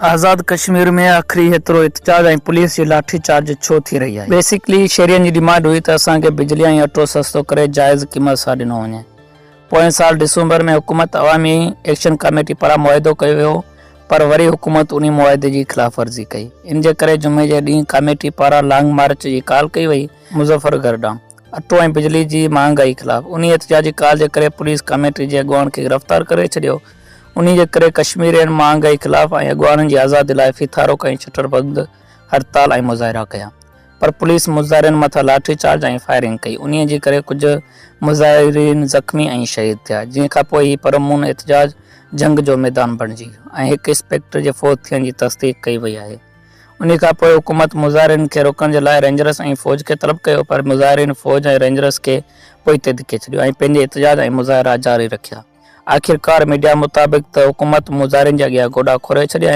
آزاد ڪشمير ۾ آخري هيترو احتجاج ۽ پوليس جي لاٺي چارج ڇو ٿي رهي آهي؟ بيسڪلي شهرين جي ڊيمانڊ هئي ته اسان کي بجلي ۽ اٽو سستو ڪري جائز قيمت سان ڏنو وڃي. پوئين سال ڊسمبر ۾ حڪومت عوامي ايڪشن ڪاميٽي پاران معاهدو ڪيو ويو پر وري حڪومت انهي معاهدي جي خلاف ورزي ڪئي. ان جي ڪري جمعي جي ڏينهن ڪاميٽي پاران لانگ مارچ جي ڪال ڪئي وئي. مظفرڳڙهه ڏانهن اٽو ۽ بجلي جي مهانگائي خلاف انهي احتجاجي ڪال جي ڪري پوليس ڪاميٽي جي اڳواڻ کي گرفتار ڪري ڇڏيو. انهي جي ڪري ڪشميرين مهانگائي خلاف ۽ اڳواڻن جي آزادي لاء ڦيٿاروڪ ۽ شٽر بند هڙتال ۽ مظاهرا ڪيا پر پوليس مظاهرين مٿان لاٺي چارج ۽ فائرنگ ڪئي انهي جي ڪري ڪجهه مظاهرين زخمي ۽ شهيد ٿيا جنهن کانپوء هي پرامن احتجاج جنگ جو ميدان بڻجي ويو ۽ هڪ انسپيڪٽر جي فوت ٿيڻ جي تصديق ڪئي وئي آهي انهي کانپوء حڪومت مظاهرين کي روڪڻ جي لاء رينجرس ۽ فوج کي طلب ڪيو پر مظاهرين فوج ۽ رينجرس کي پوئتي ڌڪي ڇڏيو ۽ پنهنجي احتجاج ۽ مظاهرا جاري رکيا. آخرڪار ميڊيا مطابق ته حڪومت مظاهرين جي اڳيان گوڏا کوري ڇڏيا.